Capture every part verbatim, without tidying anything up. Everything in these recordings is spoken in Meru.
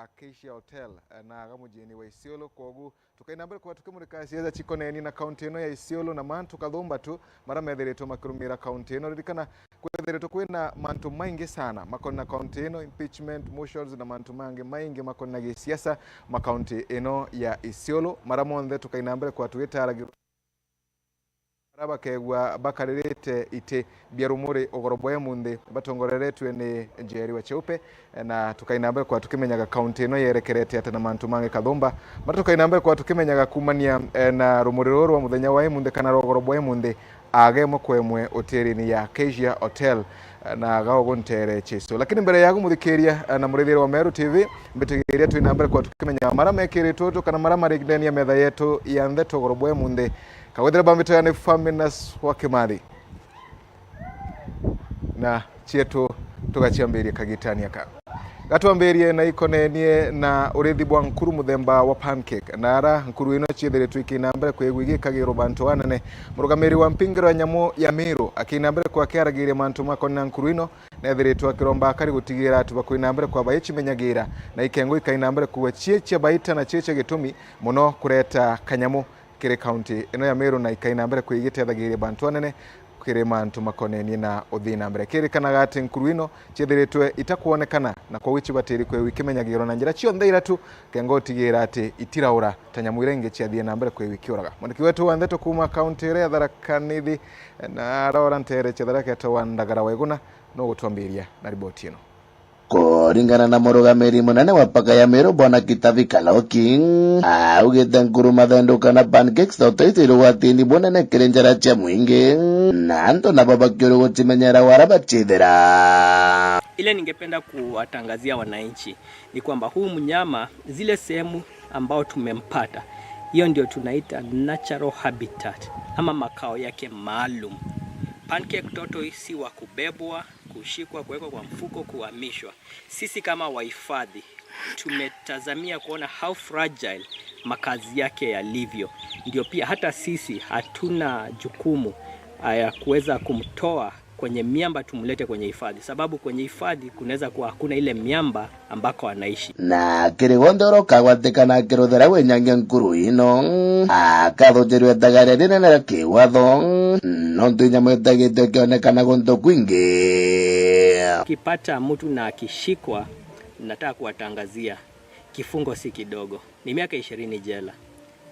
Acacia Hotel, eh, na aga mujini wa Isiolo. Kwogu tukaina mbere kwa tukimurika ciaca cikoneni na kaunti ino ya Isiolo na mantu kathumba tu mara methiritwe makirumira kaunti ino. Ririkana, kwithiritwe kwina mantu maingi sana makoni na kaunti ino, impeachment, motions na mantu mangi maingi makoni na gisiasa ma kaunti ino ya Isiolo. Mara monthe tukaina mbere kwa tugitaragira bara bakegua bakaririte iti bia rumuri ugoro bwa imunthi batongoreretwe ni Njeri wa Cheupe, na tukaina mbere kwa tukimenyaga kaunti ino yerekerete ata na mantu mangi kathumba, mara tukaina mbere kwa tukimenyaga kumania, eh, na rumuri ruru rwa muthenya wa imunthi kana rwa ugoro bwa imunthi, aga imwe kwa imwe hotelini ya Acacia Hotel, eh, na aga ugu ntere Jesu. Lakini mbere yagu muthikiria, eh, na murithiria wa Meru T V, mbitigiria twina mbere kwa tukimenyaga mara mekiritwe utu kana mara mari ndeni ya metha yetu ya ntheto ugoro bwa imunthi. Kagwethera bambitwa ni Faminas wa Kimathi. Na cietu tugaciambiria kagitani aka. Gatwambirie na ikonenie na urithi bwa nkuru muthemba wa pancake. Na ara nkuru ino ciethiritwe ikina mbere kwigua igikagirwo bantu anene. Murugamiri wa mpingiro ya nyamu ya Meru akina mbere kwa akiaragiria mantu makoni na nkuru ino, nethiritwe akiromba akari gutigira ati bakwina mbere kwa baicimenyagira na ikengo ikaina mbere kuwa cie cia baita na cie cia gitumi muno kureta kanyamu kiri kaunti ino ya Meru na ikaina mbere kwigiteethagiria bantu anene kiri mantu makonenie na uthii na mbere. Kirikanaga ati nkuru ino ciethiritwe itakwonekana na kwogu icibatiri kwigua ikimenyagirwa na njira cionthe iratu kengo utigira ati itiraura ta nyamu iria ingi ciathii na mbere kwigua ikiuraga. Mwandiki wetu wa ndeto kuuma kaunti iria ya Tharaka Nithi na arora ntere cia Tharaka etagwa Ndagara Waiguna nugutwambiria na riboti ino. Kuringana na murugamiri munene wa paka ya Meru, Bwana Kitavi Kaloki, augite nkuru mathendu kana pancakes thoto ici irugwatini bunene kiri njara cia mwingi, na antu nabo bakiuru gucimenyera wara bacithira. Ile ningependa kuwatangazia wananchi ni kwamba huu mnyama, zile sehemu ambao tumempata, hiyo ndio tunaita natural habitat ama makao yake maalum. Pancake tortoise si wa kubebwa, kushikwa, kuwekwa kwa mfuko, kuhamishwa. Sisi kama wahifadhi tumetazamia kuona how fragile makazi yake yalivyo, ndio pia hata sisi hatuna jukumu, ah, ya kuweza kumtoa kwenye miamba tumlete kwenye hifadhi, sababu kwenye hifadhi kunaweza kuwa hakuna ile miamba ambako anaishi. Na kiri wonthe uria ukagwatikana akiruthira gwinyangia nkuru ino, akathujirirwe itagaria rinene ria kiwatho, nontu inyamu itagitwe ikionekana guntu kwingi. Ukipata mtu na akishikwa, nataka kuwatangazia, kifungo si kidogo, ni miaka ishirini jela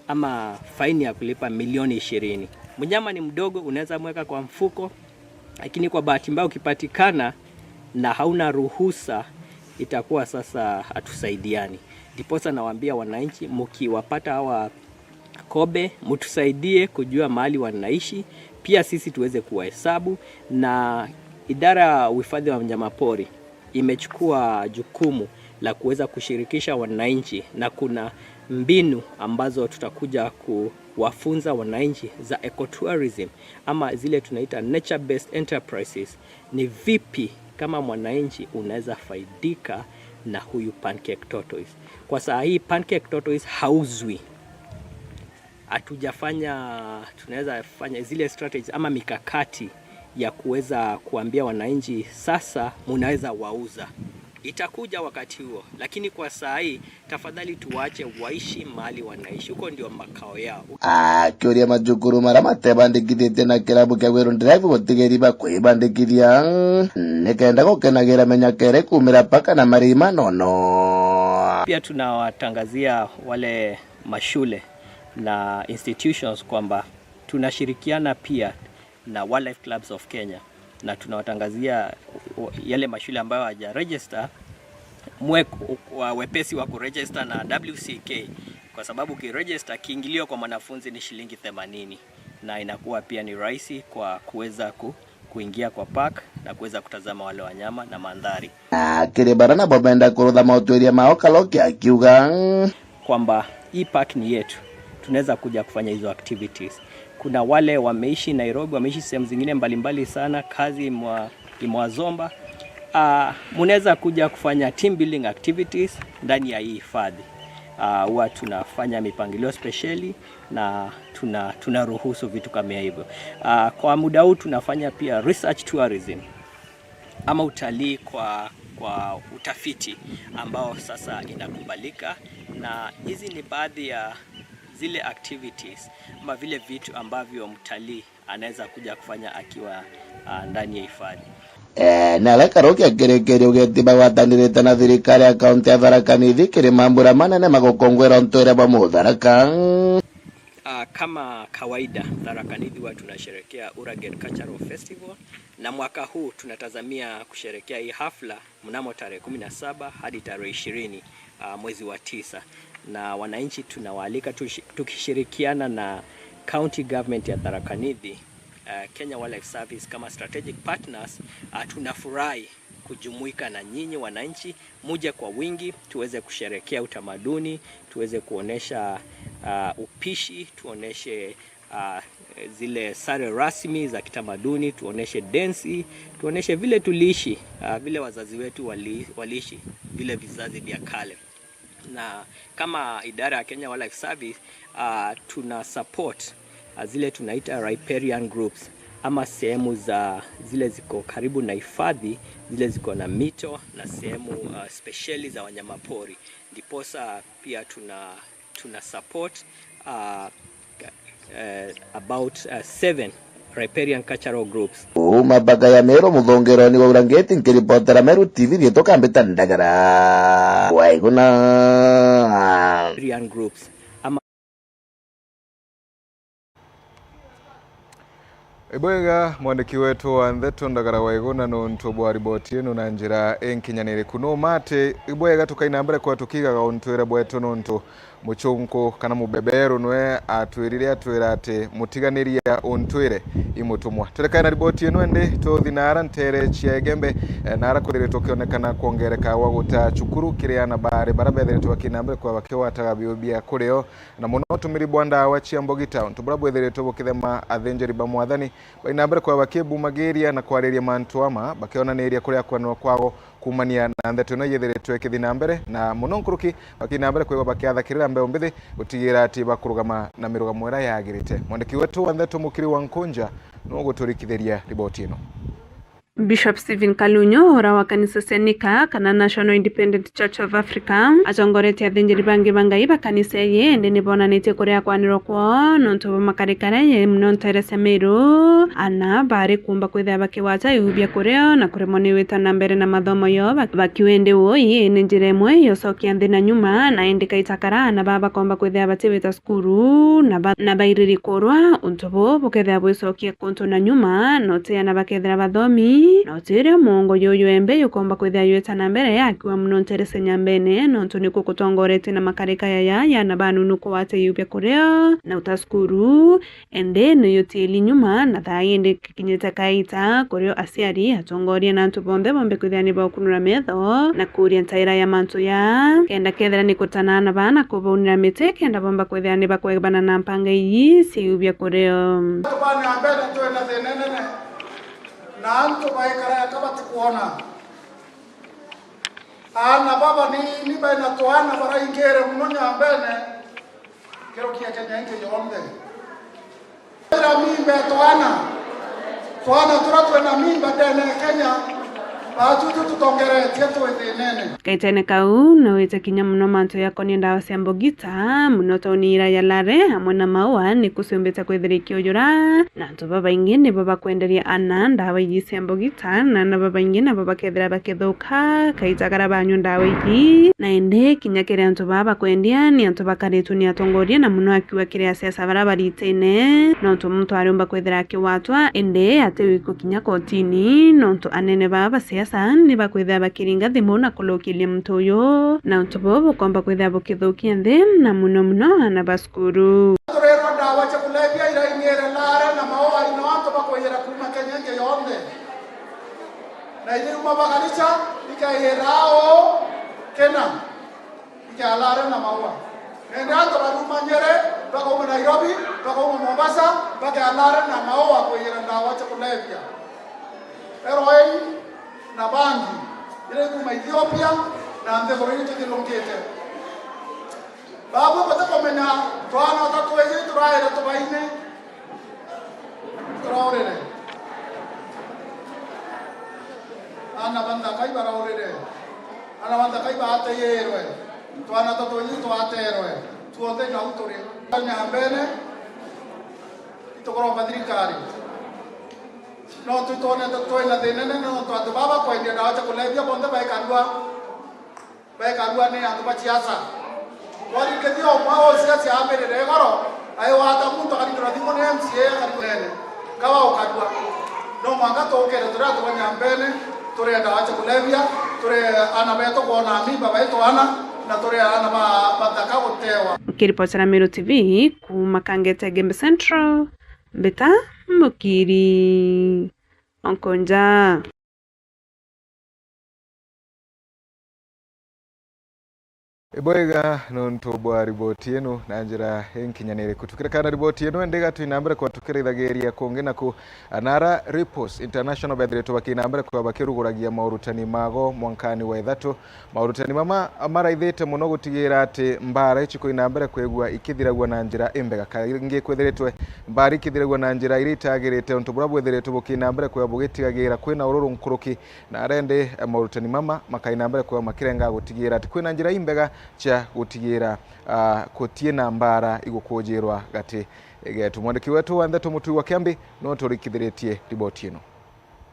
ama faini ya kulipa milioni ishirini. Mnyama ni mdogo, unaweza mweka kwa mfuko, lakini kwa bahati mbaya ukipatikana na hauna ruhusa, itakuwa sasa hatusaidiani. Ndiposa nawaambia wananchi, mkiwapata hawa kobe, mtusaidie kujua mahali wanaishi, pia sisi tuweze kuwahesabu, na idara ya uhifadhi wa wanyamapori imechukua jukumu la kuweza kushirikisha wananchi, na kuna mbinu ambazo tutakuja kuwafunza wananchi za ecotourism ama zile tunaita nature based enterprises. Ni vipi kama mwananchi unaweza faidika na huyu pancake tortoise? Kwa saa hii pancake tortoise hauzwi. Hatujafanya, tunaweza fanya zile strategies ama mikakati ya kuweza kuambia wananchi, "Sasa munaweza wauza." Itakuja wakati huo, lakini kwa saa hii, tafadhali tuwache waishi mahali wanaishi. Huko ndio makao yao. Akiuria majukuru maria matebandikithitie na kirabu kia Weru Drive gutigeri bakwibandikithia, nikenda gukenagira menyakere kumira paka na marima nono. Pia tunawatangazia wale mashule na institutions kwamba tunashirikiana pia na Wildlife Clubs of Kenya, na tunawatangazia yale mashule ambayo hawaja register, mwe wa wepesi wa kuregister na W C K, kwa sababu ukiregister, kiingilio kwa mwanafunzi ni shilingi themanini, na inakuwa pia ni rahisi kwa kuweza ku-, kuingia kwa park na kuweza kutazama wale wanyama na mandhari. Na kiri bara nabo benda kurutha mautwiria mao Kaloki akiuga, kwamba hii park ni yetu, tunaweza kuja kufanya hizo activities. Kuna wale wameishi Nairobi, wameishi sehemu zingine mbalimbali sana, kazi imwa-, imewazomba. Ah, munaweza kuja kufanya team building activities ndani ya hii hifadhi. Ah, huwa tunafanya mipangilio spesheli na tuna-, tunaruhusu vitu kama hivyo. Ah, kwa muda huu tunafanya pia research tourism ama utalii kwa kwa utafiti ambao sasa inakubalika, na hizi ni baadhi ya zile activities ama vile vitu ambavyo mtalii anaweza kuja kufanya akiwa, ah, ndani ya hifadhi. Eh, na arekarukia kirikirio giti bagwatanirite na thirikari ya kaunti ya Tharaka Nithi kiri mambura manene ma gukungwira untwire bwa Mutharaka. Ah, kama kawaida, Tharaka Nithi huwa tunasherehekea Uraget Cultural Festival, na mwaka huu tunatazamia kusherehekea hii hafla mnamo tarehe kumi na saba hadi tarehe ishirini, ah, mwezi wa tisa. Na wananchi tunawaalika tushi-, tukishirikiana na County Government ya Tharaka Nithi, ah, Kenya Wildlife Service kama strategic partners, ah, tunafurahi kujumuika na nyinyi wananchi, muje kwa wingi, tuweze kusherehekea utamaduni, tuweze kuonesha, ah, upishi, tuoneshe, ah, zile sare rasmi za kitamaduni, tuoneshe densi, tuoneshe vile tuliishi, ah, vile wazazi wetu wali-, waliishi, vile vizazi vya kale. Na kama idara ya Kenya Wildlife Service, ah, tuna support, ah, zile tunaita riparian groups, ama sehemu za zile ziko karibu na hifadhi, zile ziko na mito na sehemu, ah, spesheli za wanyamapori. Ndiposa pia tuna, tuna support, ah, eh, about, ah, seven riparian cultural groups. Kuuma mbaga ya Meru muthongeroni wa Urangeti, nkiripotera Meru T V, riitwa Kambita Ndagara. Waiguna. Riparian groups. Ama Ibwega mwandiki wetu wa ndeto Ndagara Waiguna nontu bwa riboti ino na njira inkinyaniriku. Numa ati ibwega tukaina mbere kwa tukigaga untwire bwetu nontu muchunku kana mubeberu nwe atwirire atwira ati mutiganiria untwire imutumwa. Turekae na riboti ino indi tuthi naara ntere cia Igembe, eh, naara kwithiritwe ukionekana kwongereka gwa guta cukuru kiri ana baari bara bethiritwe bakina mbere kwa bakigwataga biu bia kurio na muno utumiri bwa ndawa cia mbogita, untu buria bwithiritwe bukithema athinjiri ba Mwathani baina mbere kwa bakibumagiria na kwariria mantu ama, bakionaniria kuria kwanirwa kwao kuumania na ndeto ino yithiritwe ikithi na mbere, na muno nkuruki bakina mbere kwigwa bakiatha kirira mbeu mbithi gutigira ati bakurugama na mirugamo iria yagirite. Mwandiki wetu wa ndeto Mukiri wa Nkunja nuguturikithiria riboti ino. Bishop Stephen Kalunyo, ura wa kanisa cia Nika kana National Independent Church of Africa, atongoretie athinjiri bangi ba Ngai ba kanisa iji, indi ni bonanitie kuria kwanirwa kwao nontu bwa makarikare ye muno ntere cia Meru, ana bari kuumba kwithira bakigwata iu bia kurio na kuremwa ni gwita na mbere na mathomo yo, bak-, bakiuga indi uu ii ni njira imwe ya ucokia nthi na nyuma, na indi kaitakara ana baa bakomba kwithira batiwita cukuru na ba-, na bairirikurwa. Untu buu bukethira bwicokia kuntu na nyuma, na uti ana bakethira bathomi, na uti uria muongo juju embe jukomba kwithira juita na mbere akiwa muno ntere cia Nyambene, nontu nikuo kutongoretie na makarika yaya ya ana banunu kugwata iu bia kurio na uta cukuru, indi ni utiili nyuma, na thaa indi kikinyite kaita kurio aciari, atongoria na antu bonthe bombe kwithira ni baukunura metho na kuuria ntaira ya mantu ya kenda kethira ni kutana ana baa na kubaunira miti kenda bomba kwithira ni bakwebana na mpanga ii cia iu bia kurio. Antu ba Nyambene twina thina inene, na antu baikara aka batikwona. Aana babanini baina twana baraingire muno Nyambene, nkuruki ya Kenya ingi yonthe. Ira mimba ya twana, twana turia twina mimba ndene ya Kenya, baatutu tutongeretie twi thinene. Kaitene kau, no wite kinya muno mantu yakonie ndawa cia mbogita, muno tauni ira ya Lare, amwe na Maua, ni kuciumbite kwithira ikiujura, na antu babaingi nibo bakwenderia ana ndawa iji cia mbogita, na ana babaingi nabo bakethira bakithuka, kaita karia banyua ndawa iji, na indi kinya kiri antu baa bakwendia, ni antu bakaritwe ni atongoria, na muno akiuga kiri asiasa baria baritine, nontu muntu ariumba kwithira akigwatwa, indi atiwikwa kinya kotini, nontu anene baa ba siasa ni bakwithira bakiringa thimu na kurukiria muntu uyu, na untu buu bukomba kwithira bukithukia nthi, na muno muno ana ba cukuru. Turirwa ndawa cia kulevya iraingire Lare na Maua ino antu bakwiyira kuuma Kenya ingi yonthe. Na iriuma Bagarisa, ikeyira o kina, ikea Lare na Maua. Nende antu bariuma Nyeri, bakauma Nairobi, bakauma Mombasa, bakea Lare na Maua kwiyira ndawa cia kulevya. Heroin na bangi, iria ikuuma Ethiopia na nthiguru iria tuthirungite. Babu batakumenya twana ta twiji turaire tubaine, turaurire. Ana ba nthaka ibaraurire. Ana ba nthaka ibateirwe, twana twa tunyi twaterwe, tuonthe nau turi. Nyambene, itukuromba thirikari. No twitwonete twina thina nene, nontu antu baba kwendia ndawa cia kulevya bonthe baekarua, baekarua ni antu ba ciaca. Twarikithia umwe o ciaca ambirire igoro, aiwata muntu akarindira thimu ni M C A akarindira nene. Kaba ukarua. No mwanka tukire turi antu ba Nyambene, turi ndawa cia kulevya, turi ana betu kwona mimba betu ana, na turi ana ba, ba nthaka gutewa. Nkiripotera Meru T V kuuma Kangete Gembe Central, Mbita Mukiri Onkonja. Ibwega nontu bwa riboti ino na njira inkinyaniriku. Tukirikana riboti ino, indi iga twina mbere kwa tukirithagiria kungi naku, anara Ripples International bethiritwe bakina mbere kwa bakiruguragia maurutani mago mwankani wa ithatu. Maurutani mama maraithite mono gutigira ati mbara ici kwina mbere kwigua ikithiragua na njira imbega. Kaingi kwithiritwe mbara ikithiragua na njira iria itagirite, untu buria bwithiritwe bukina mbere kwigua bugitigagira kwina ururu nkuruki, na aria indi maurutani mama makaina mbere kwigua makirenga gutigira ati kwina njira imbega cia gutigira, ah, gutina mbara igukujirwa gati getu. Mwandiki wetu wa ndeto Mutui wa Kiambi no turikithiritie riboti ino.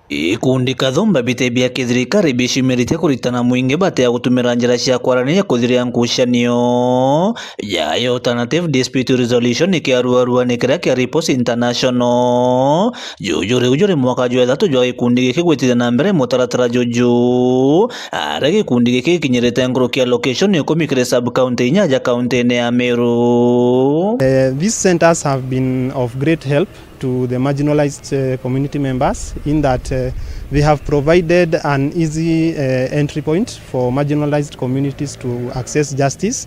Ikundi kathumba biti bia kithirikari biciumiritie kuritana mwingi batea gutumira njira cia kwaraniria kuthiria ngucanio ya Alternative Dispute Resolution kiaruarua ni kiria kia Ripples International. Juju riu juri mwaka jwa ithatu jwa gikundi giki gwitithia na mbere mutaratara juju, aria gikundi giki gikinyirite nkuruki ya location ikumi kiri sub county inya ja county-ini ya Meru. Uh, these centers have been of great help to the marginalized, uh, community members in that, uh, they have provided an easy, uh, entry point for marginalized communities to access justice.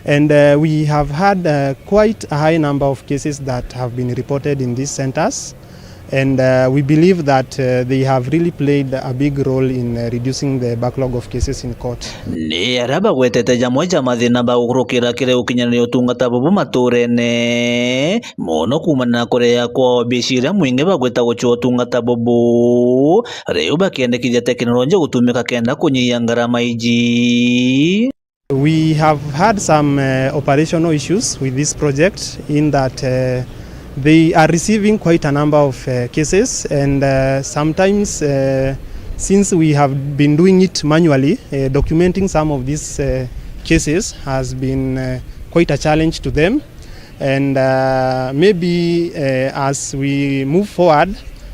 And, uh, we have had, uh, quite a high number of cases that have been reported in these centers. And, uh, we believe that, uh, they have really played a big role in, uh, reducing the backlog of cases in court. Ni aria bagwetete jamwe ja mathina ba gukurukira kiri gukinyaniria utungata bubu maturene, mono kuumana na kurea kwao mbeca iria mwingi bagwita gucua utungata bubu, riu bakiendekithia teknoloji gutumika kenda kunyihia ngarama iji. We have had some, uh, operational issues with this project in that, uh, they are receiving quite a number of, uh, cases, and, uh, sometimes, uh, since we have been doing it manually, uh, documenting some of these, uh, cases has been, uh, quite a challenge to them. And, uh, maybe, uh, as we move forward,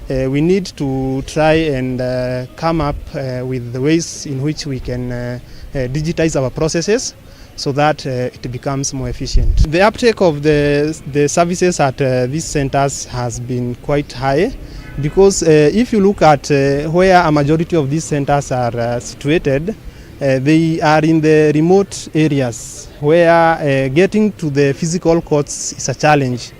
uh, we need to try and, uh, come up, uh, with the ways in which we can, uh, uh, digitize our processes so that, uh, it becomes more efficient. The uptake of the, the services at, uh, these centers has been quite high because, uh, if you look at, uh, where a majority of these centers are, uh, situated, Uh, they are in the remote areas where, uh, getting to the physical courts is a challenge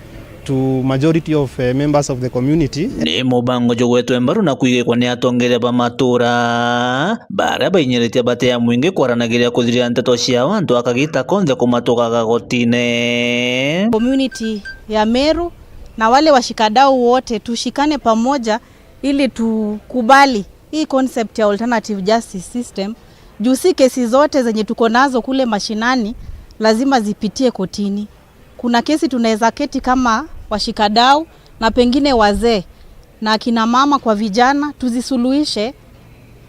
to majority of, uh, members of the community. Ni mubango jugwetwe mbaru na kwigikwa ni atongeria ba matura, baria bainyiritie batea mwingi kwaranagiria kuthiria nteto ciao antu a kagita konthe kumatukaga gotine. Community ya Meru na wale washikadau wote tushikane pamoja ili tukubali hii concept ya alternative justice system, juu si kesi zote zenye tuko nazo kule mashinani lazima zipitie kotini. Kuna kesi tunaweza keti kama washikadau na pengine wazee na akina mama kwa vijana, tuzisuluhishe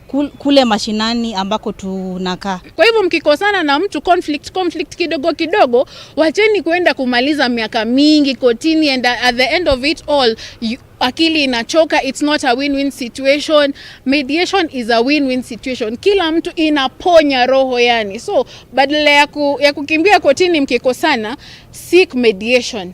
kul-, kule mashinani ambako tunakaa. Kwa hivyo mkikosana na mtu, conflict, conflict kidogo kidogo, wacheni kuenda kumaliza miaka mingi kotini, and at the end of it all, you, akili inachoka. It's not a win-win situation. Mediation is a win-win situation. Kila mtu inaponya roho yani. So, badala ya ku-, ya kukimbia kotini mkikosana, seek mediation.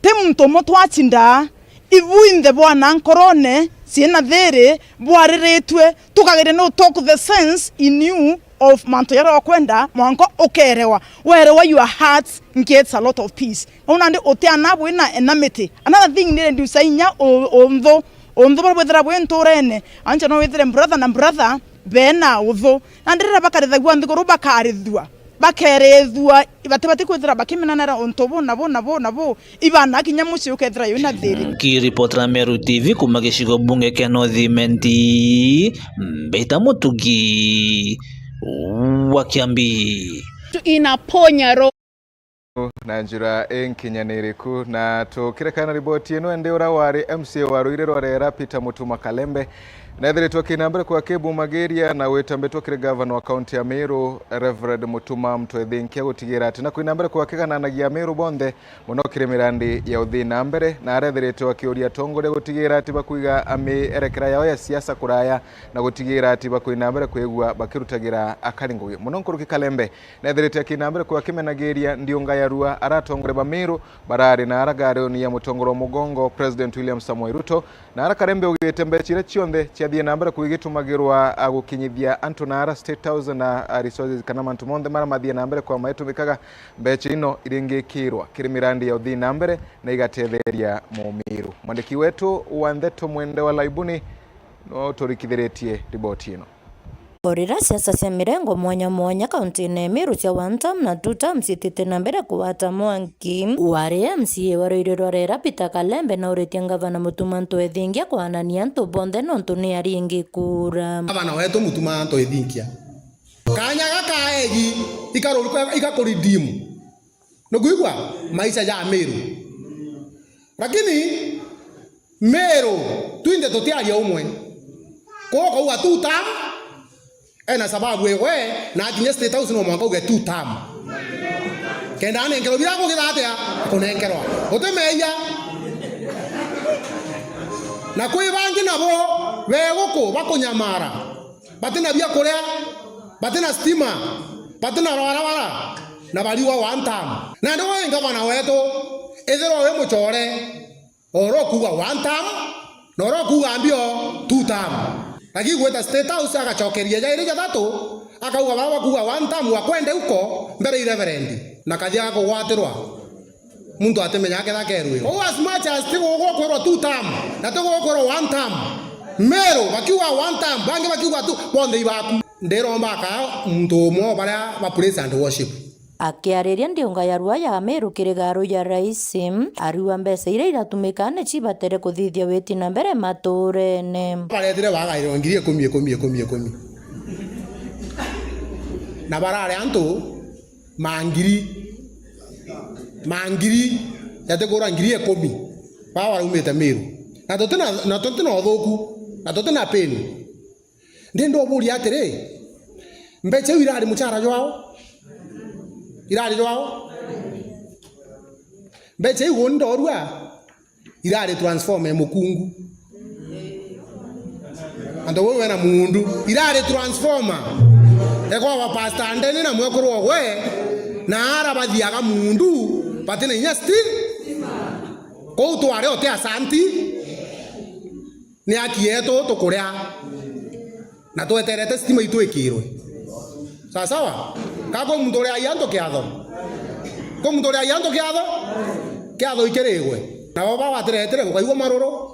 Ti muntu umwe twacindaa, ibu inthe bwana nkorone ciina thiri bwariritue, tukageria no talk the sense in you of mantu jaria ukwenda, mwanka ukerewa. Werewa your heart gets a lot of peace. Au nandi utiana bwina enamity. Another thing ni reduce inya u-, unthu. Unthu buria bwithira bwi nturene, ancha no withire brother na brother bena uthu. Nandi riria bakarithagua nthiguru bakarithua, bakerithua, bati bati kwithira bakimenanira untu bu na bu na bu na bu, ibana kinya mucii ukethira yuna thiri. Nkiripotera Meru T V kuma gicigo bunge kia North Imenti, Mbita Mutugi, wa Kiambi. Inaponya roho. Na njira inkinyaniriku. Na tukirekana na riboti ino, indi uria wari M C A wa ruiri rwa Rera, Peter Mutuma Kalembe, nethiritwe akina mbere kwa kibumagiria na gwita mbitwa kiri gavana wa kaunti ya Meru, Reverend Mutuma M'Ethingia, gutigira ati na kwina mbere kwa kigananagia Meru bonthe mono kiri mirandi ya uthii na mbere, na arethiritwe akiuria atongoria gutigira ati bakwiga ami erekera yao ya siasa kuraya na gutigira ati bakwina mbere kwigua bakirutagira akari ngugi. Mono nkuruki Kalembe nethirite akina mbere kwa akimenagiria ndiunga ya rua ara atongoria ba Meru barari na ara garioni ya mutongoria wa mugongo President William Samoei Ruto, na ara Kalembe augite mbecha iria cionthe ciathie na mbere kwigitumagirwa a gukinyithia antu na ara State House na a resources kana mantu monthe mara mathie na mbere kwa maitumikaga, mbecha ino iringikirwa kiri mirandi ya uthii na mbere na igatetheria Mumiru. Mwandiki wetu wa ndeto Mwende wa Laibuni no turikithiritie riboti ino. O riria siasa cia mirengo mwanya mwanya kauntine ya Meru cia one term na two term ciitite na mbere kugwata mwanki, wari M C A wa ruiri rwa Rera Peter Kalembe nauritie ngavana Mutuma M'Ethingia kwanania antu bonthe nontu ni aringi kura. Gavana wetu Mutuma M'Ethingia, kanya gaka egi ikaru-, ikakuridimu. Nukwigua? Maisha ja Meru. Lakini Meru, twinthe tutiaria umwe. Kwa ukauga two term, ena sababu ewe, na akinya State House no mwanka uge two term. Kenda anenkerwa bira kugitha atia? Kunenkerwa. Uti meeyia. Na kwi bangi nabo, be guku, bakunyamara. Batina bia kuria, batina stima, batina rwarabara, na bariwa one term. Na ndio we ngavana wetu, ethirwa wi muchore, oro kuuga one term, na oro kuuga mbio two term. Lakini gwita State House agachokeria jairi jathatu, akauga baba kuuga one term wa kwende uko mbere i reverend, na kathia akugwatirwa. Muntu atimenya aketha kerwirwa. Kou as much as tigugukwerwa two term, na tigugukwerwa one term, Meru bakiuga one term, bangi bakiuga two, bonthe ibaku. Ndiromba akaa muntu umwe o baria ba praise and worship. Akiariria ndiunga ya rua ya Meru kiri garu ya Raisi, ariuga mbeca iria iratumika ni cibatere kuthithia witi na mbere maturene. Baretire bagairwa ngiri ikumi, ikumi, ikumi, ikumi. Na barari antu mangiri, mangiri, jatikura ngiri ikumi, baa baraumite Meru. Na tutina, na tutina uthuku, na tutina pain. Ndi ndoburia atiri, mbecha iu irari muchara jwao? Irari jwao? Mbecha iu uni ndorua, irari transformer ya mukungu. Antu bau bena muundu. Irari transformer. Ekwa wa Pastor Ndeni na mwekuru ogwe, na ara bathiaga muundu, batina inya still. Kou twari ote asanti. Ni aki yetu tukuria. Na tweterete stima itwikirwe. Sawa sawa? Ka kwi muntu uriagia antu kiatho? Kwi muntu uriagia antu kiatho? Kiatho ikirigwe. Nabo baba batiretire gukaigua maruru.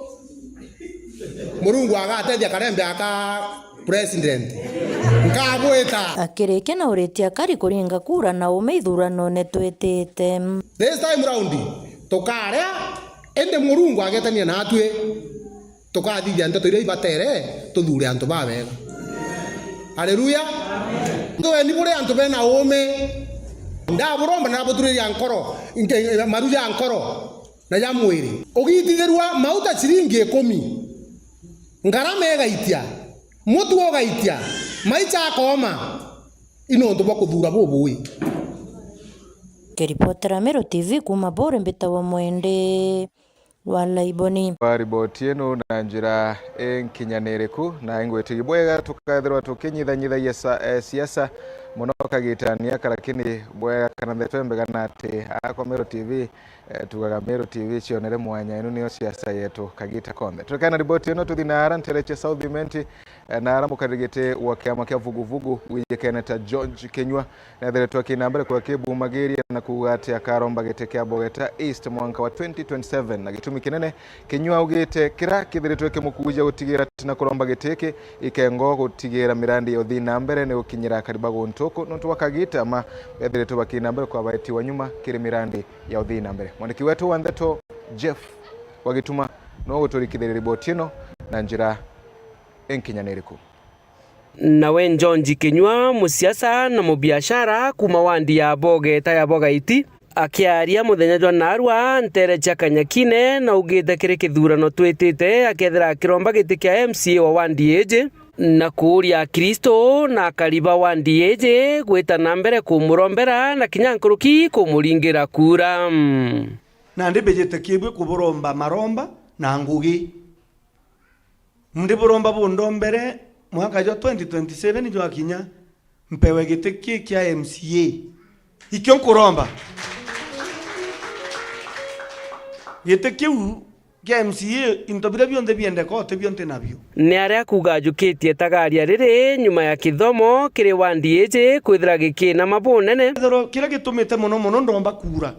Murungu agatethia Karembe aka president. Nkagwita. Akirikia na uritia akari kuringa kura na ume ithuranone twitite. This time round, tukaria, indi Murungu agetania natwi. Tukathithia nteto iria ibatere, tuthure antu babega. Haleluya! Tueni buri antu bena uume. Ndaburomba na buturiria nkoro, nke-, maru ja nkoro na ja mwiri. Ugitithirua mauta ciringi ikumi, ngarama igaitia, mutu ugaitia, maicha akooma, i nontu bwa kuthura bubui. Kiripotera Meru T V kuuma Buri, mbitagwa Mwende wa Laiboni. Wa riboti ino na njira inkinyaniriku, na ingwitigia bwega tukethirwa tukinyithanyithagia sa-, eh, siasa mono kagitani aka, lakini bwega kana ndeto imbega na ati akwa Meru T V, eh, tugaga Meru T V cionere mwanya, ino niyo siasa yetu kagita konthe. Turekana na riboti ino, tuthi na ara ntere cia South Imenti, eh, na ara mukariri giti wa kiama kia Vuguvugu wijikene ta George Kinyua, nethiritwe akina mbere kwa kibumagiria na kuuga ati akaromba giti kia Bogeta East mwanka wa twenty twenty-seven, na gitumi kinene Kinyua augite kira kithiritwe kimukuja gutigira ati na kuromba giti iki ikengo gutigira mirandi ya uthii na mbere ni gukinyira akari ba guntu uku nontu bwa kagita ma bethiritwe bakina mbere kwa baetiwa nyuma kiri mirandi ya uthii na mbere. Mwandiki wetu wa ndeto Jeff Wagituma no guturikithiria riboti ino na njira inkinyaniriku. Nawe George Kinyua, musiasa na mubiashara kuuma wandi ya Bogeta ya Bogaiti, akiaria muthenya jwa naarua nteere cia Kanyakine, naugite kiri kithurano twitite akethira akiromba giti kia M C A wa wandi iji, na kuuria Akristo na akari ba wandi iji gwita na mbere kumurombera na kinya nkuruki kumuringira kura. Nandi mbijite kiibui kuburomba maromba na ngugi. Ndiburomba bundombere mwaka jwa twenty twenty-seven jwakinya, mpewe giti ki kia M C A. Ikio nkuromba. Giti kiu kia M C A, into biria bionthe biendeka, o tibio nti nabio. Ni aria kuuga ajukitie tagaria riri nyuma ya kithomo kiri wandi iji kwithira gikina mabunene. Ethero kiria gitumite mono mono ndomba kuura,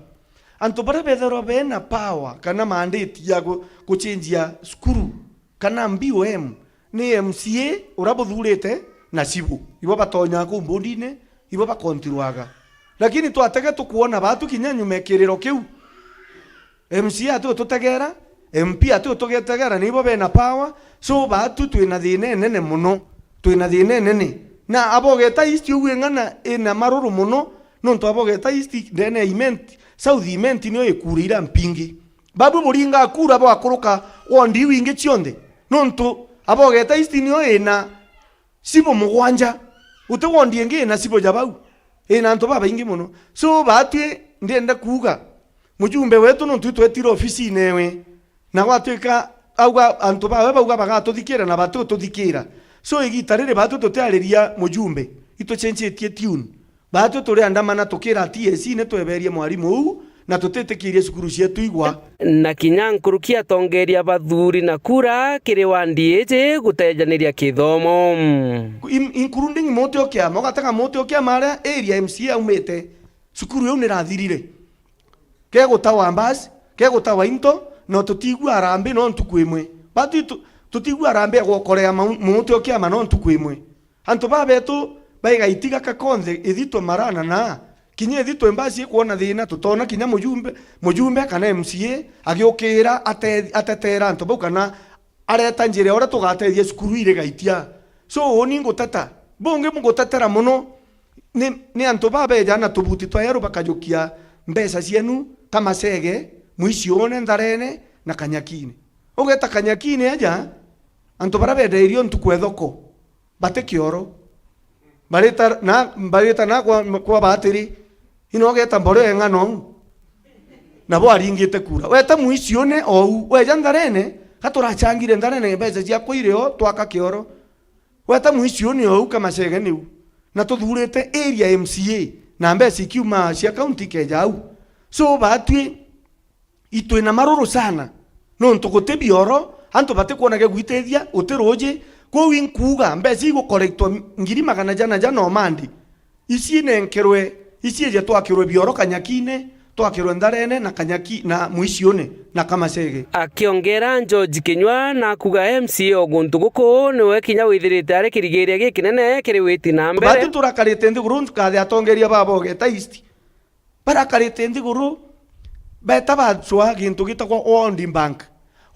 antu baria bethirwa bena power kana mandate ya gu-, guchenjia cukuru kana B O M, ni M C A uria buthurite na cibu. Ibo batonyaa kuu mbundine, ibo bakontirwaga. Lakini twatege tukwona baatu kinya nyuma ya kiriro kiu, M C A ati ututegera, M P ati utugetegera, nibo bena power. So baatu twina thina inene mono, twina thina inene. Na Abogeta East ugu ing'ana ina maruru mono, nontu Abogeta East ndene ya Imenti, South Imenti niyo ikura iria mpingi. Babu buringa kura bwakuruka wondi iu ingi cionthe, nontu Abogeta East niyo ina cibo mugwanja. Guti wondi ingi ina cibo ja bau, ina antu babaingi mono. So baatwi ndienda kuuga mujumbe wetu, nontu itwetire ofisine ewe, na gwatwika auga antu bawe bauga bagatuthikira na batututhikira. So igita riri baatwi tutiariria mujumbe, itucenjitie tune. Baatwi turiandamana tukira T S C ni tweberie mwarimu uu na tutitikirie cukuru cietu igwa. Na kinya nkuruki atongeria bathuri na kura kiri wandi iji gutejaniria kithomo. In-, including muti o kiama, ugatega muti o kiama aria area M C A aumite, cukuru iu nirathirire. Kegutawa mbasi, kegutawa into, no tutiigua arambi no ntuku imwe. Baatwi tu-, tutiigua arambi ya gwokorea mau-, muti o kiama no ntuku imwe. Antu babetu baigaitiga ka konthe ithitwe marana na kinya ithitwe mbasi ikwona thina, tutona kinya mujumbe, mujumbe kana M C A agiukira ate-, atetera antu bau kana areta njira ya uria tugatethia cukuru iri gaitia. So uuni nguteta, bungi ngutetera mono ni, ni antu babeja na tubuti twa yeru bakajukia mbeca cienu Kamacege, Mwicione, Ntharene na Kanyakine. Ugeta Kanyakine aja, antu baria bendairio ntuku e thoko, bati kioro. Barita na, barita na kwa, kwa batiri, ino ugeta mboro ya ng'ano, nabo aringite kura. Weta Mwicione ou, weja Ntharene, ka turachangire Ntharene mbeca ciakwa irio, twaka kioro. Weta Mwicione ou Kamacege niu. Na tuthurite area M C A, na mbeca ikiuma cia county ikeja au. So, baatwi, itwina maruru sana, nontu guti bioro, antu batikwona gia gwitithia, guti ruuji. Kwou inkuuga, mbeca igukorektwa ngiri magana jana jana o mandi, ici inenkerwe, ici ije twakirwe bioro Kanyakine, twakirwe Ntharene na Kanyaki-, na Mwicione na Kamacege. Akiongera George Kinyua na kuuga M C A o guntu guku niwe kinya withirite ari kirigiria gikinene kiri witi na mbere. Baatwi turakarite nthiguru, nkathi atongeria ba Bogeta East. Barakarite nthiguru, beeta bacwaa gintu gitagwa World Bank.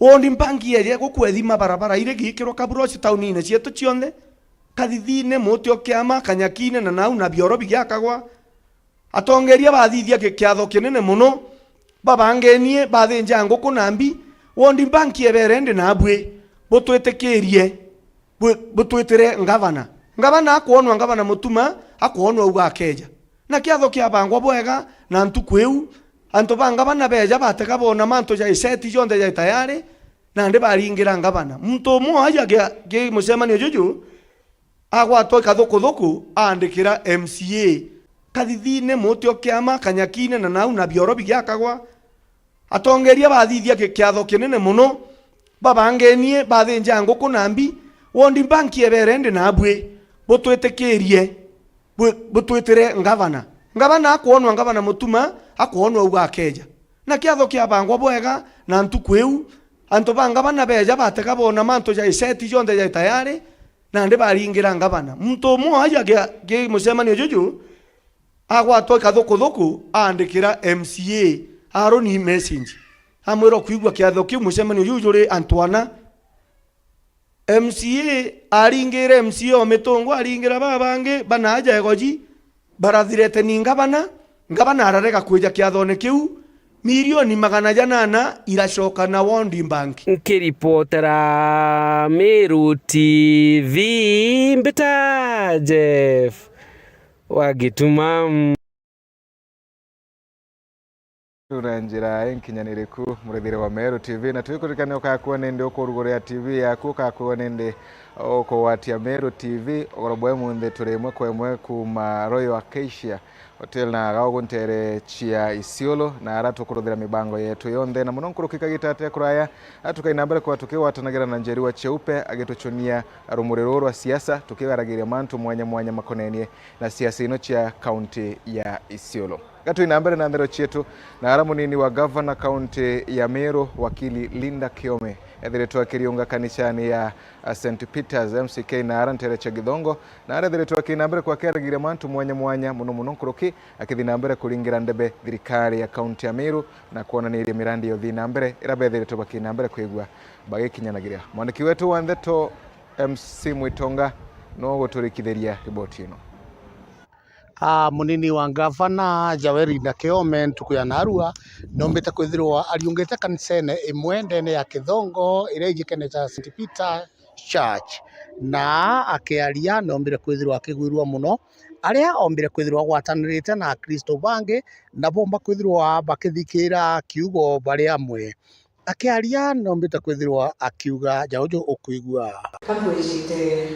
World Bank yeeje gukwethima barabara iri giikirwa kaburoci taunine cietu cionthe, Kathithine, Muti o Kiama, Kanyakine na nau na bioro bigiakagwa. Atongeria bathithia ki-, kiatho kinene mono, babangenie, bathinja nguku na mbi. World Bank ebeere, ndi naabui, butwitikirie, bu-, butwitire ngavana. Ngavana akwonwa, ngavana Mutuma akwonwa auga akeeja. Na kiatho kiabangwa bwega, na ntuku iu, antu ba ngavana beeja batega boona mantu ja iseti jonthe ja tayari, nandi baringira ngavana. Muntu umwe aja ki, ki mucemanio juju, agwatwa ikathukuthuku, aandikira M C A, Kathithine, Muti o Kiama, Kanyakine na nau na bioro bigiakagwa. Atongeria bathithia ki-, kiatho kinene mono, babangenie, bathinja nguku na mbi. World Bank ebeere, ndi naabui, butwitikirie, bu-, butwitire ngavana. Ngavana akwonwa, ngavana Mutuma akwonwa auga akeeja. Na kiatho kiabangwa bwega, na ntuku iu, antu ba ngavana beeja batega boona mantu ja iseti jonthe ja tayari, nandi baringira ngavana. Muntu umwe aja ki, ki mucemanio juju, agwatwa ikathukuthuku, aandikira M C A Aroni message, amwira, "Ukwigua kiatho kiu mucemanio juu juri antu ana, M C A aringire M C A o Mitungu, aringira babangi bana aja Egoji, barathirete ni ngavana, ngavana ararega kwija kiathone kiu, milioni magana janana iracoka na World Bank. Nkiripotera Meru T V, mbita Jeff wa Gituma. Tuna njira inkinyaniriku, murithire wa Meru T V, na twikurikania ukakwona indi ukurugurira T V yaku, ukakwona indi ukugwatia Meru T V. Ugoro bwa imunthi turi imwe kwa imwe kuuma Royal Acacia Hotel na Gaogo ntere cia Isiolo, na ara tukuruthira mibango yetu yonthe, na muno nkuruki kagita ate kuraya, a tukai na mbere kwa tukigwatanagira na Njeri wa Cheupe agituchunia rumuri ruru rwa siasa, tukigaragiria mantu mwanya mwanya makonenie na siasa ino cia kaunti ya Isiolo. Gatwi na mbere na nthero cietu, na ara munini wa gavana kaunti ya Meru, wakili Linda Kiome, ethiritwe akiriunga kanisani ya, a, Saint Peter's M C K na ara ntere cia Githongo, na ara ethiritwe akina mbere kwa akiaragiria mantu mwanya mwanya, muno muno nkuruki akithi na mbere kuringira ndebe thirikari ya kaunti ya Meru na kwonaniria mirandi ya uthii na mbere ira bethiritwe bakina mbere kwigua bagikinyanagiria. Mwandiki wetu wa ndeto M C Mwitonga no guturikithiria riboti ino. A, munini wa ngavana Yoweri Linda Kiome ntuku ya narua, nombite kwithirwa ariungite kanisene imwe ndene ya Kithongo iria ijikene ja Saint Peter Church, na akiaria nombire kwithirwa akigwirua muno aria ombire kwithirwa agwatanirite na Akristo bangi, na bomba kwithirwa bakithikira kiugo bari amwe. Akiaria, nombite kwithirwa akiuga ja uju ukwigua. Ka mbwijite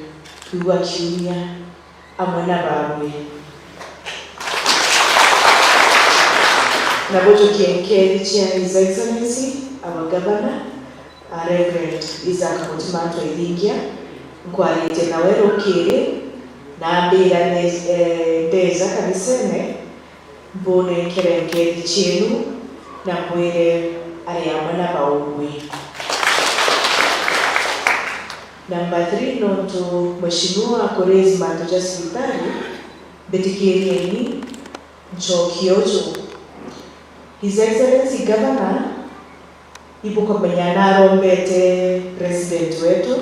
kwigua kiumia amwe na babwe. Na bujukie nkethi cia His Excellency, our Governor, a Reverend Isaac Mutima Twaithingia, nkwaritie nawe rukiri, na ambira ne-, eh, ndeja kanisene, mbunenkere nkethi cienu, na mbwire ari amwe na baugwi. Number three, nontu mheshimiwa akuraise mantu ja cibitari, mbitikirieni ncokie uju. His Excellency Governor, ibukumenya narombete President wetu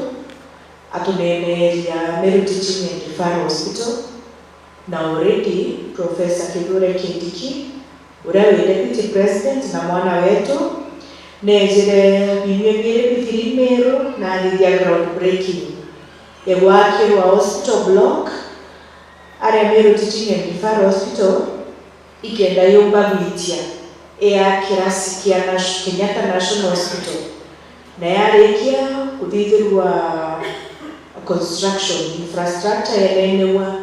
atuneneeria Meru Teaching and Referral Hospital, na already Professor Kithure Kindiki, uria wi Deputy President na mwana wetu, neejire biumia biiri bithiri Meru na athithia ground breaking ya gwakirwa hospital block, aria Meru Teaching and Referral Hospital ikenda yumba gwitia ya kirasi kia Nash-, Kenyatta National Hospital, na yarikia kuthithirwa construction, infrastructure yanenewa,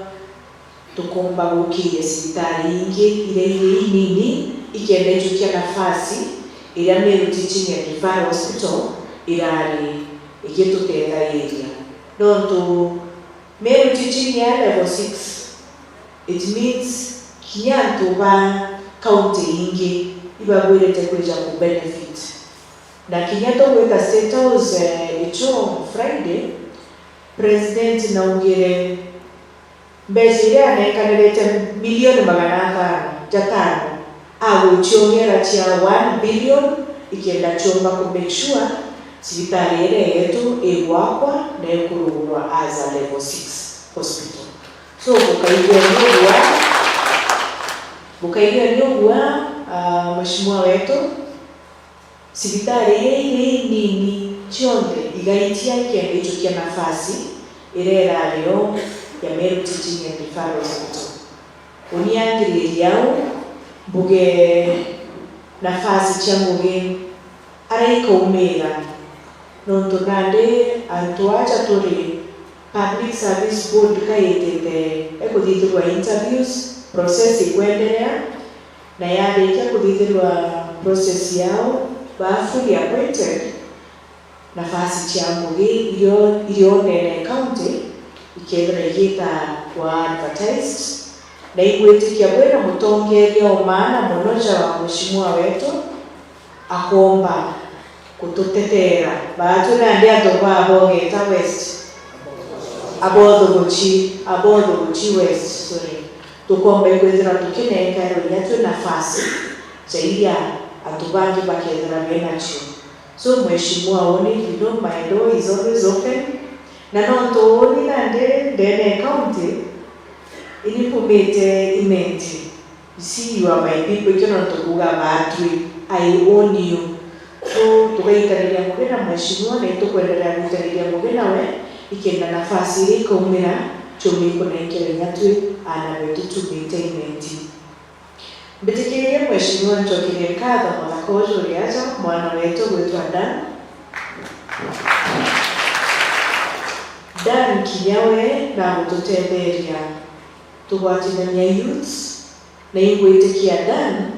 tukomba gukiria cibitari ingi iria iri inini ikenda ijukia nafasi iria Meru Teaching and Referral Hospital irari igitutethairia. Nontu Meru Teaching ya level six, it means kinya antu ba kaunti ingi ibabwirite kwija ku benefit. Na kinya tugwita State House, eh, icho Friday, President naugire mbeca iria anenkanirite milioni magana atano, jatano, agwiciongera cia one billion, ikenda ciomba ku make sure cibitari iria yetu igwakwa na ikurugurwa as a level six hospital. So, bukaigua ni ugua, bukaigua ni ugua, ah, mheshimiwa wetu, cibitari iria iri inini cionthe igaitia ikenda ijukia nafasi iria irari o ya Meru Teaching and Referral Hospital. Uni angiriria au, mbuge nafasi cia ngugi aria ikaumira, nontu nandi antu aja turi Public Service Board kaitite ekuthithirwa interviews, process ikwenderea, na yarikia kuthithirwa process yao, ba fully appointed, nafasi cia ngugi irio, irio ndene county ikethira igita kwa advertised, na igwitikia bwina mutongeria o maana muno ja wa mheshimiwa wetu akomba kututetera. Baatwi nandi antu ba Abogeta West, Abothuguchi, Abothuguchi West, sorry. Tukomba ikwithira tukinenkerwa inya twi nafasi ja iria antu bangi bakethira benacio. So, mheshimiwa, uni, you know, my door is always open. Na nontu uuni nandi ndeene ya county, ini mpumite Imenti, you see, you are my people, ikio nontu kuuga baatwi, I own you. So, tugaitaniria ngugi na mheshimiwa, na itukwenderea gwitaniria ngugi nawe, ikenda nafasi iria ikaumira, ciumie kunenkerwa inya twi aana betu tumite Imenti. Mbitikirie mheshimiwa ncokerie nkatho muthaka uju uri aja, mwana wetu gwitwa Dan. Dan kinya we nagututetheria tugwatithania youths, na ingwitikia Dan,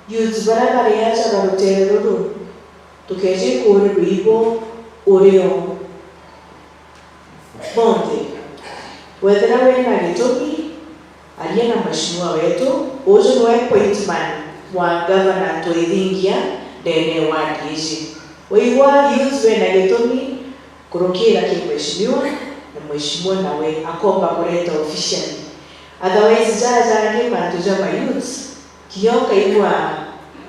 youths baria bari aja ba rutere ruru, tukeja ikuurirwa ibo urio. Bonthe. Wethira wina gitumi, aria na mheshimiwa wetu, uju niwe point man wa ngavana twithingia ndene ya ward iji. Waigua youth wina gitumi, kurukira ki mheshimiwa, na mheshimiwa nawe akomba kureta officially. Otherwise, jaja ni mantu ja ma youths, kinya ukaigua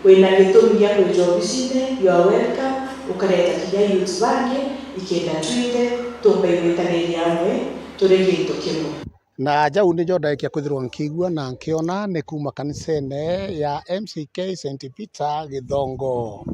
wina gitumi gia kwija obisine, you are welcome, ukareta kinya youth bangi, ikenda twinthe tumba igwitaniria amwe turi gintu kimwe. Na jau nijo ndaikia kwithirwa nkiigua na nkiona ni kuuma kanisene ya M C K Saint Peter Githongo.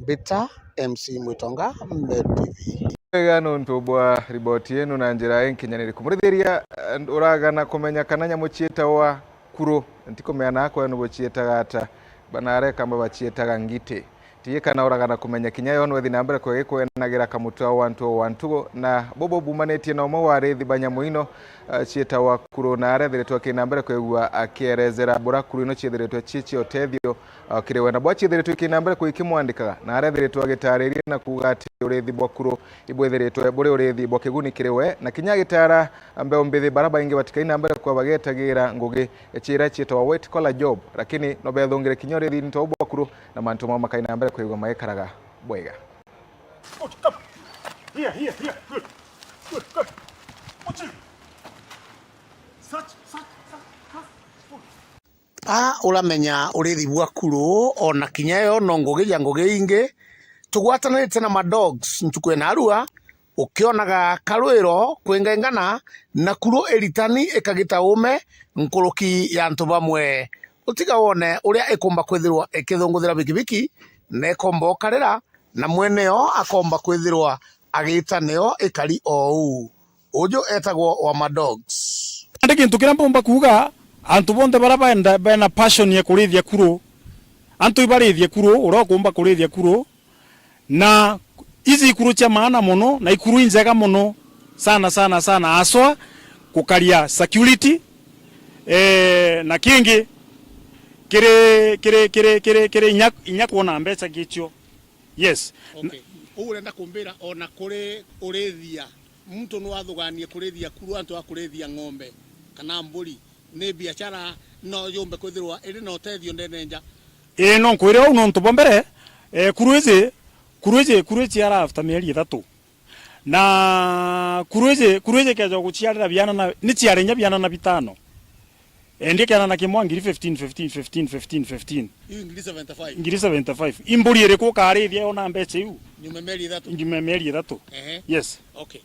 Mbita M C Mwitonga, Meru T V. Wega nontu bwa riboti yenu na njira inkinyaniriku. Murithiria, eh, uragana kumenya kana nyamu cietawa kuru, ntikumenya na kwenu bucietaga ata, bana areka mba bacietaga ngiti. Tiji kana uragana kumenya kinya yo nwethi na mbere kwegikwenagira kamutwa wa antu o wa ntugo, na bubu bumanitie na umwe wa arithi ba nyamu ino, eh, cietawa kuru, na arethiritwe aki na mbere kwigua akierezera bura kuru ino ciethiritwe ci cia utethio, o kiri we, na bwaciethiritwe iki na mbere kwikimwandikaga, na arethiritwe agitariria na kuuga ati urithi bwa kuru ibwithiritwe buri urithi bwa kiguni kiri we, na kinya agitara mbeu mbithi bara baingi batikai na mbere kwa bagetagira ngugi ciira cietagwa white collar job, lakini no bethungire kinya urithi nto bwa kuru, na mantu mao makai na mbere kwigua magikaraga bwega. Good, come. Here, here, here. Good. Good, good. Watch it. Such, such, such, such. Good. A uramenya urithi bwa kuru, ona kinya yo no ngugi ja ngugi ingi. Tugwatanirite na ma dogs ntuku ina arua, ukionaga karwiro kwingaingana na kuru iritani ikagita ume nkuruki ya antu bamwe. Utiga wone uria ikumba kwithirwa ikithunguthira bikibiki, na ikomba ukarira, na mwene yo akomba kwithirwa agita neo ikari o uu. Uju etagwo wa ma dogs. Nandi gintu kiria mpumba kuuga, antu bonthe baria baenda, bena passion ya kurithia kuru, antu ibarithie kuru, uria ukumba kurithia kuru, na ici ikuru cia maana mono, na ikuru injega mono, sana, sana, sana, haswa gukaria security, eh, na kingi, kiri, kiri, kiri, kiri, kiri inya, inya kwona mbeca gicio. Yes. Okay. Uu urenda kumbira ona kuri urithia, muntu no athuganie kurithia kuru antu a kurithia ng'ombe kana mburi, ni biashara no yumbe kwithirwa iri na utethio ndene nja? Ii, no nkwire uu nontu bwa mbere, eh, kuru iji, kuru iji, kuru iji ara after mieri ithatu. Na kuru iji, kuru iji keja guciarira biana na, ni ciari inya biana na bitano. Eh, ndikiana na kimwa ngiri fifteen, fifteen, fifteen, fifteen, fifteen. Iu ngiri seventy-five. Ngiri seventy-five. Imburi iriku ukarithia yona mbeca iu? Nyuma mieri ithatu. Nyuma mieri ithatu. Ehe. Yes. Okay.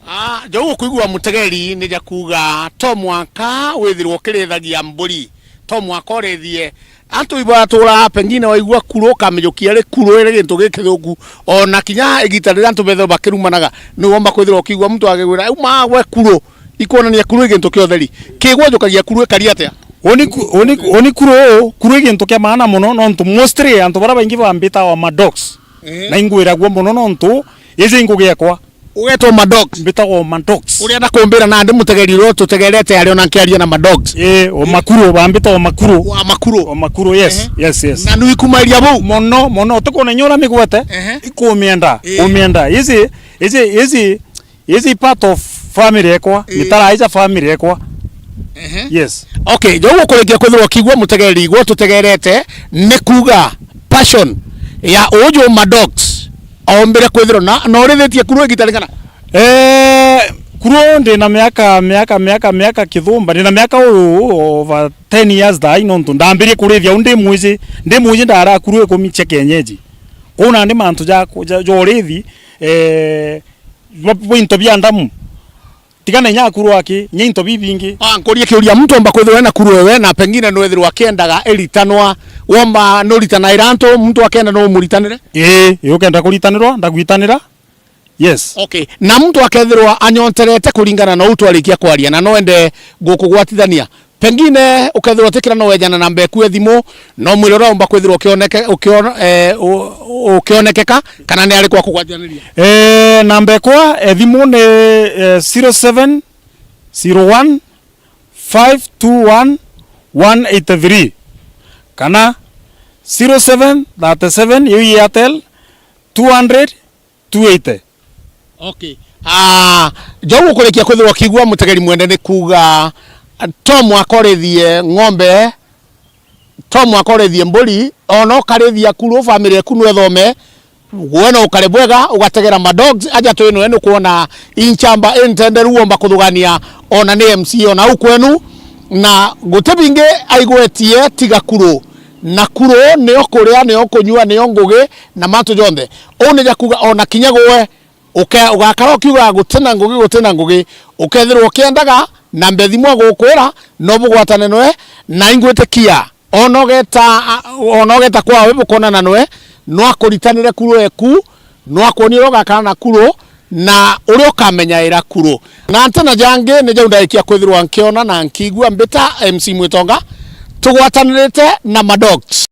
Ah, jau ukwigua mutegeri ni ja kuuga to mwaka withirwo ukirithagia mburi, to mwaka urithie. Antu ibatura pengine waigua kuru ukamijukia ri kuru iri gintu gikithuku. Ona kinya igita riria antu bethirwa bakirumanaga, ni womba kwithirwa ukiigua muntu akigwira, "Uma gwe kuru." Ikwonania kuru i gintu kia utheri. Kigwa njukagia kuru ikari atia? Uni ku-, uni, uni kuru, kuru i gintu kia maana mono, nontu mostly antu baria baingi bambita wa ma dogs. Ehe. Na ingwiragua mono nontu iji ngugi ekwa. Ugetwa ma dogs? Mbitagwa ma dogs. Uria ndakumbira nandi mutegeri uria ututegerete ari ona nkiaria na ma dogs. Ii, o makuru, bambita o makuru. Wa makuru. O makuru, yes, ehe, yes, yes. Na nuikumairia bau? Mono, mono, utikwona inya uria migwete? Ehe. Ikumienda, ii, kumienda. Iji, iji, iji, Iji part of family ekwa, ii, mitara ija family ekwa. Ehe. Yes. Okay, jou ukurikia kwithirwa ukigua mutegeri, gwo tutegerete, ni kuuga passion ya uju ma dogs, ombire kwithirwa na, na urithitie kuru igita rigana? Eh, kuru ndi na miaka, miaka, miaka, miaka kithumba, ndi na miaka uu over ten years thaa ii, nontu ndambirie kurithia u ndi mwiji, ndi mwiji ndara kuru ikumi cia kienyeji. Kuu nandi mantu ja, ja, ja urithi, eh, bwa, bwa into bia ndamu, Tigana inya akuru aki, inya into bibingi. Ah, nkurie kiuria, muntu omba kwithirwa ena kuru ewe, na pengine nwethirwa akiendaga iritanwa, womba nuritanaira antu, muntu akenda no umuritanire? Ii, ii, ukenda kuritanirwa, ndagwitanira. Yes. Okay. Na muntu akethirwa anyonterete kuringana na uu twarikia kwaria, na no ende gukugwatithania, pengine ukethirwa utikira no wejana namba eku e thimu, no mwire uria umba kwithirwa ukioneke-, ukion-, eh, u-, ukionekeka, kana ni ari kwa kugwatithaniria? Eh, namba ekwa e thimu ni, eh, zero seven zero one five two one one eight three, kana zero seven thirty seven, iu i Airtel, two hundred, two eighty. Okay. Ah, Jou, ukurikia kwithirwa ukiigua mutegeri mwende ni kuuga, ah, to mwaka urithie ng'ombe, to mwaka urithie mburi, ona ukarithia kuru, family eku no ithome, we no ukare bwega, ugategera ma dogs, aja twinoe ni kwona inchamba intenderu womba kuthugania, ona ni M C A ona au kwenu, na guti bingi aigwetie tiga kuru. Na kuru nio kuria, nio kunyua, nio ngugi, na mantu jonthe. Uu ni ja kuuga ona kinya gwe, uke-, ugakara ukiuga, "Guti na ngugi, guti na ngugi." Ukethirwa ukiendaga, na mbethi mwa gukwira, no bugwatane noe, na ingwitikia. Ona ugeta, ona ugeta kwawe bukonana noe, no akuritanire kuru eku, no akwonie uria ugakara na kuru, na uria ukamenyaira kuru. Na ntena jangi ni jau ndarikia kwithirwa nkiona na nkiigua mbita M C Mwitonga, tugwatanirite na ma dogs.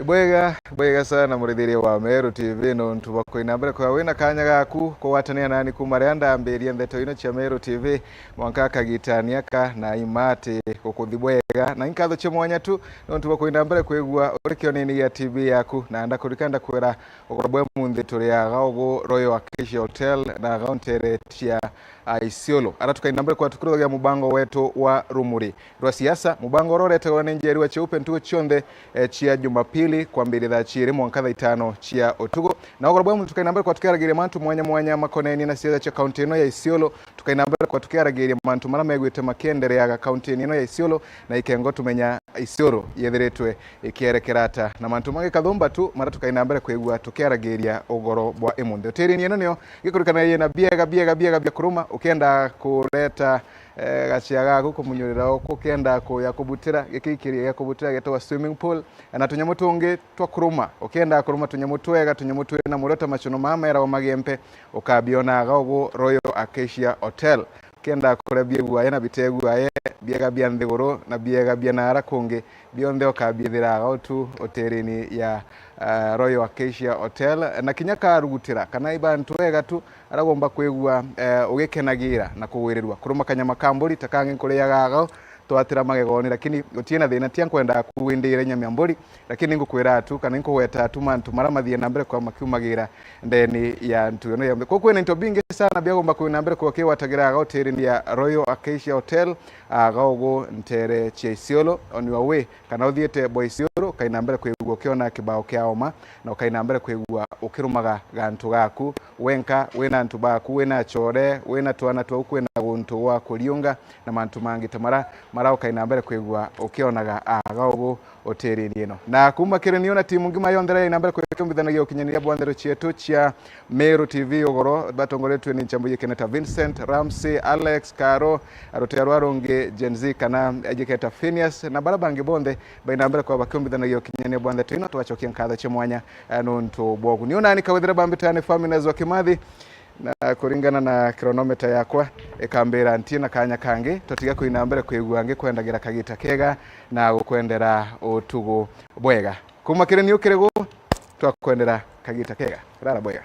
Bwega, bwega sana, murithiria wa Meru T V, nontu bwa kwina mbere kwa wina kanya gaku kugwatania nani kuma riria ndambirie ndeto ino cia Meru T V mwanka kagitani aka, na ima ati gukuthi bwega. Na inkatho cia mwanya tu nontu bwa kwina mbere kwigua uri kionini gia T V yaku, na ndakurika ndakwira ugoro bwa munthi turi aga ugu Royal Acacia Hotel na aga ntere cia, ah, Isiolo. Ara tukaina mbere kwa tukuruthagia mubango wetu wa Rumuri rwa Siasa, mubango uria uretegwa ni Njeri wa Cheupe ntuku cionthe, eh, cia Jumapili kwambiria thaa ciiri mwanka thaa itano cia utuku. Na ugoro bwa muntu tukaina mbere kwa tukiaragiria mantu mwanya mwanya makonenie na siasa cia kaunti ino ya Isiolo, tukaina mbere kwa tukiaragiria mantu maria megwite makiendereaga kaunti ino ya Isiolo, na ikengo tumenya Isiolo yethiritwe ikierekera ata, na mantu mangi kathumba tu maria tukaina mbere kwigua tukiaragiria ugoro bwa imunthi. Utiriini ino nio ngikurikanagia na biega, biega, biega bia kuruma, ukienda kureta, eh, gachia gaku kumunyurira oku, ukienda kuya kubutira, giki ikiria gia kubutira gitagwa swimming pool, na tunyamu tungi twa kuruma. Ukienda kuruma tunyamu twega, tunyamu twina murio ta macuno maa meragwa magempe, ukabiona aga ugu Royal Acacia Hotel. Ukienda kuria biegua aye na bitegua aye, biega bia nthiguru na biega bia naara kungi, bionthe ukabiithira aga utu hotelini ya, ah, Royal Acacia Hotel, na kinya karugutira kana i bantu ega tu aragomba kwigua, eh, ugikenagira na kugwirirua. Kuruma kanyama ka mburi ta kangi nkuriaga aga twatira magegoni, lakini gutie na thina, tia nkwenda kuwindira nyama ya mburi, lakini ngukwira tu kana nkugweta tu mantu maria mathie na mbere kwa makiumagira ndeni ya ntu ino ya mbere. Kuu kwina into bingi sana biagomba kwina mbere kwa kiwatagira aga hotelini ya Royal Acacia Hotel, aga ugu ntere cia Isiolo, on your way, kana uthiite bwa Isiolo, ukaina mbere kwigua ukiona kibao kia oma, na ukaina mbere kwigua ukirumaga gantu gaku wenka, wina antu baku, wina achore, wina twana twau, kwina guntu gwa kuriunga, na mantu mangi ta mara, mara ukaina mbere kwigua ukionaga aga ugu hotelini ino. Na kuma kiri niu na timu ngima yonthe iria ina mbere kwikimbithanagia ukinyaniria bwa ndeto cietu cia Meru T V ugoro, batongoretue ni nchambu yikene ta Vincent, Ramsey, Alex, Karo, rutea rwa rungi Gen Z kana yikene ta Phineas, na bara bangi bonthe baina mbere kwa bakiumbithanagia ukinyaniria bwa ndeto ino, twacokia nkatho cia mwanya, eh, nuntu bwogu. Niu nani kawithire bambitane Faminas wa Kimathi, na kuringana na kironometa yakwa, ikambira ntie na kanya kangi, tutiga kwina mbere kwigua ngikwendagira kagita kega na gukwendera utugu bwega. Kuma kiri niu kiri gu, twakwendera kagita kega. Rara bwega.